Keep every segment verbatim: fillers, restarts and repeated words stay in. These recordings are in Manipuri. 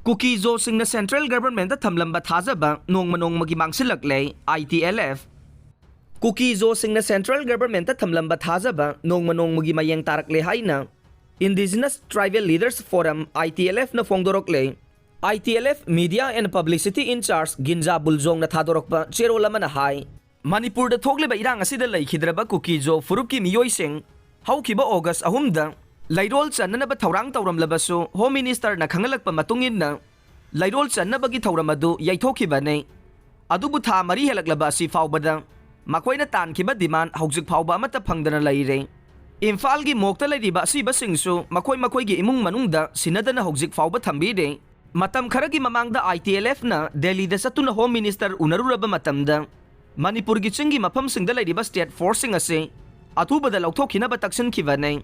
ꯀꯨꯀꯤ ꯖꯣꯁꯤꯡꯅ central governmentꯇ ꯊꯝꯂꯝꯕ ꯊꯥꯖꯕ ꯅꯣꯡꯃ ꯅꯣꯡꯃꯒꯤ ꯃꯥꯡꯁꯤꯜꯂꯛꯂꯦ, ITLF꯫ ꯀꯨꯀꯤ ꯖꯣꯁꯤꯡꯅ central governmentꯇ ꯊꯝꯂꯝꯕ ꯊꯥꯖꯕ ꯅꯣꯡꯃ ꯅꯣꯡꯃꯒꯤ ꯃꯌꯦꯡ ꯇꯥꯔꯛꯂꯦ ꯍꯥꯏꯅ Indigenous Tribal Leaders Forum, ITLFꯅ ꯐꯣꯡꯗꯣꯔꯛꯂꯦ꯫ ITLF Media and Publicity in Charge ꯒꯤꯟꯖꯥ ꯕꯨꯜꯖꯣꯡꯅ ꯊꯥꯗꯣꯔꯛꯄ ꯆꯦꯔꯣꯜ ꯑꯃꯅ ꯍꯥꯏ, ꯃꯅꯤꯄꯨꯔꯗ ꯊꯣꯛꯂꯤꯕ ꯏꯔꯥꯡ ꯑꯁꯤꯗ ꯂꯩꯈꯤꯗ꯭ꯔꯕ ꯀꯨꯀꯤ ꯖꯣ ꯐꯨꯔꯨꯞꯀꯤ ꯃꯤꯑꯣꯏꯁꯤꯡ ꯍꯧꯈꯤꯕ August ꯑꯍꯨꯝꯗ ꯂꯩꯔꯣꯜ ꯆꯟꯅꯅꯕ ꯊꯧꯔꯥꯡ ꯇꯧꯔꯝꯂꯕꯁꯨ, Home Ministerꯅ ꯈꯪꯍꯜꯂꯛꯄ ꯃꯇꯨꯡ ꯏꯟꯅ, ꯂꯩꯔꯣꯜ ꯆꯟꯅꯕꯒꯤ ꯊꯧꯔꯝ ꯑꯗꯨ ꯌꯩꯊꯣꯛꯈꯤꯕꯅꯤ꯫ ꯑꯗꯨꯕꯨ ꯊꯥ ꯃꯔꯤ ꯍꯦꯜꯂꯛꯂꯕ ꯑꯁꯤ ꯐꯥꯎꯕꯗ ꯃꯈꯣꯏꯅ ꯇꯥꯟꯈꯤꯕ demand ꯍꯧꯖꯤꯛ ꯐꯥꯎꯕ ꯑꯃꯠꯇ ꯐꯪꯗꯅ ꯂꯩꯔꯦ꯫ ꯏꯝꯐꯥꯜꯒꯤ ꯃꯣꯛꯇ ꯂꯩꯔꯤꯕ ꯑꯁꯤꯕꯁꯤꯡꯁꯨ ꯃꯈꯣꯏ ꯃꯈꯣꯏꯒꯤ ꯏꯃꯨꯡ ꯃꯅꯨꯡꯗ ꯁꯤꯟꯅꯗꯅ ꯍꯧꯖꯤꯛ ꯐꯥꯎꯕ ꯊꯝꯕꯤꯔꯤ꯫ ꯃꯇꯝ ꯈꯔꯒꯤ ꯃꯃꯥꯡꯗ ITLFꯅ ꯗꯦꯜꯂꯤꯗ ꯆꯠꯇꯨꯅ Home Minister ꯎꯅꯔꯨꯔꯕ ꯃꯇꯝꯗ, ꯃꯅꯤꯄꯨꯔꯒꯤ ꯆꯤꯡꯒꯤ ꯃꯐꯝꯁꯤꯡꯗ ꯂꯩꯔꯤꯕ state forceꯁꯤꯡ ꯑꯁꯤ ꯑꯊꯨꯕꯗ ꯂꯧꯊꯣꯛꯈꯤꯅꯕ ꯇꯛꯁꯤꯟꯈꯤꯕꯅꯤ꯫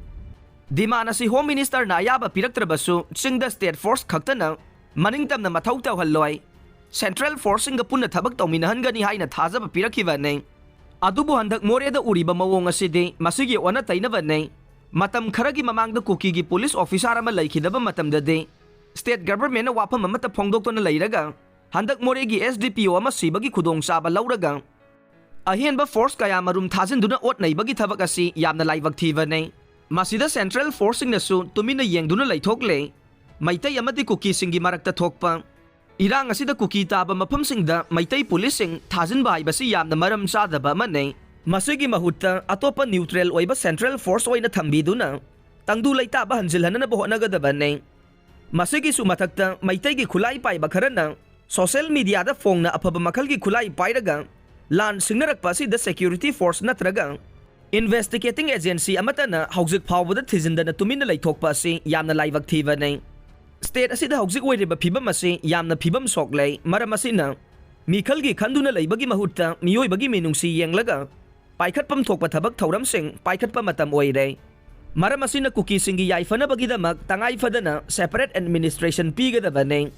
Demand ꯑꯁꯤ Home Ministerꯅ ꯑꯌꯥꯕ ꯄꯤꯔꯛꯇ꯭ꯔꯕꯁꯨ, ꯆꯤꯡꯗ state force ꯈꯛꯇꯅ ꯃꯅꯤꯡꯇꯝꯅ ꯃꯊꯧ ꯇꯧꯍꯜꯂꯣꯏ, central forceꯁꯤꯡꯒ ꯄꯨꯟꯅ ꯊꯕꯛ ꯇꯧꯃꯤꯟꯅꯍꯟꯒꯅꯤ ꯍꯥꯏꯅ ꯊꯥꯖꯕ ꯄꯤꯔꯛꯈꯤꯕꯅꯤ꯫ ꯑꯗꯨꯕꯨ ꯍꯟꯗꯛ ꯃꯣꯔꯦꯗ ꯎꯔꯤꯕ ꯃꯑꯣꯡ ꯑꯁꯤꯗꯤ ꯃꯁꯤꯒꯤ ꯑꯣꯟꯅ ꯇꯩꯅꯕꯅꯤ꯫ ꯃꯇꯝ ꯈꯔꯒꯤ ꯃꯃꯥꯡꯗ ꯀꯨꯀꯤꯒꯤ police officer ꯑꯃ ꯂꯩꯈꯤꯗꯕ ꯃꯇꯝꯗꯗꯤ state governmentꯅ ꯋꯥꯐꯝ ꯑꯃꯠꯇ ꯐꯣꯡꯗꯣꯛꯇꯅ ꯂꯩꯔꯒ, ꯍꯟꯗꯛ ꯃꯣꯔꯦꯒꯤ SDPO ꯑꯃ ꯁꯤꯕꯒꯤ ꯈꯨꯗꯣꯡꯆꯥꯕ ꯂꯧꯔꯒ, ꯑꯍꯦꯟꯕ force ꯀꯌꯥ ꯃꯔꯨꯝ ꯊꯥꯖꯤꯟꯗꯨꯅ ꯑꯣꯠ ꯅꯩꯕꯒꯤ ꯊꯕꯛ ꯑꯁꯤ ꯌꯥꯝꯅ ꯂꯥꯏꯕꯛ ꯊꯤꯕꯅꯤ꯫ ꯃꯁꯤꯗ central forceꯁꯤꯡꯅꯁꯨ ꯇꯨꯃꯤꯟꯅ ꯌꯦꯡꯗꯨꯅ ꯂꯩꯊꯣꯛꯂꯦ꯫ ꯃꯩꯇꯩ ꯑꯃꯗꯤ ꯀꯨꯀꯤꯁꯤꯡꯒꯤ ꯃꯔꯛꯇ ꯊꯣꯛꯄ ꯏꯔꯥꯡ ꯑꯁꯤꯗ ꯀꯨꯀꯤ ꯇꯥꯕ ꯃꯐꯝꯁꯤꯡꯗ ꯃꯩꯇꯩ policeꯁꯤꯡ ꯊꯥꯖꯤꯟꯕ ꯍꯥꯏꯕꯁꯤ ꯌꯥꯝꯅ ꯃꯔꯝ ꯆꯥꯗꯕ ꯑꯃꯅꯤ꯫ ꯃꯁꯤꯒꯤ ꯃꯍꯨꯠꯇ ꯑꯇꯣꯞꯄ neutral ꯑꯣꯏꯕ central force ꯑꯣꯏꯅ ꯊꯝꯕꯤꯗꯨꯅ ꯇꯪꯗꯨ ꯂꯩꯇꯥꯕ ꯍꯟꯖꯤꯜꯍꯟꯅꯕ ꯍꯣꯠꯅꯒꯗꯕꯅꯤ꯫ ꯃꯁꯤꯒꯤꯁꯨ ꯃꯊꯛꯇ, ꯃꯩꯇꯩꯒꯤ ꯈꯨꯠꯂꯥꯏ ꯄꯥꯏꯕ ꯈꯔꯅ social mediaꯗ ꯐꯣꯡꯅ ꯑꯐꯕ ꯃꯈꯜꯒꯤ ꯈꯨꯠꯂꯥꯏ ꯄꯥꯏꯔꯒ ꯂꯥꯟ ꯁꯤꯡꯅꯔꯛꯄ ꯑꯁꯤꯗ security force ꯅꯠꯇ꯭ꯔꯒ investigating agency ꯑꯃꯠꯇꯅ ꯍꯧꯖꯤꯛ ꯐꯥꯎꯕꯗ ꯊꯤꯖꯤꯟꯗꯅ ꯇꯨꯃꯤꯟꯅ ꯂꯩꯊꯣꯛꯄ ꯑꯁꯤ ꯌꯥꯝꯅ ꯂꯥꯏꯕꯛ ꯊꯤꯕꯅꯤ꯫ State ꯑꯁꯤꯗ ꯍꯧꯖꯤꯛ ꯑꯣꯏꯔꯤꯕ ꯐꯤꯕꯝ ꯑꯁꯤ ꯌꯥꯝꯅ ꯐꯤꯕꯝ ꯁꯣꯛꯂꯦ꯫ ꯃꯔꯝ ꯑꯁꯤꯅ, ꯃꯤꯈꯜꯒꯤ ꯈꯟꯗꯨꯅ ꯂꯩꯕꯒꯤ ꯃꯍꯨꯠꯇ ꯃꯤꯑꯣꯏꯕꯒꯤ ꯃꯤꯅꯨꯡꯁꯤ ꯌꯦꯡꯂꯒ ꯄꯥꯏꯈꯠꯐꯝ ꯊꯣꯛꯄ ꯊꯕꯛ ꯊꯧꯔꯝꯁꯤꯡ ꯄꯥꯏꯈꯠꯄ ꯃꯇꯝ ꯑꯣꯏꯔꯦ꯫ ꯃꯔꯝ ꯑꯁꯤꯅ, ꯀꯨꯀꯤꯁꯤꯡꯒꯤ ꯌꯥꯏꯐꯅꯕꯒꯤꯗꯃꯛ ꯇꯉꯥꯏ ꯐꯗꯅ separate administration ꯄꯤꯒꯗꯕꯅꯤ꯫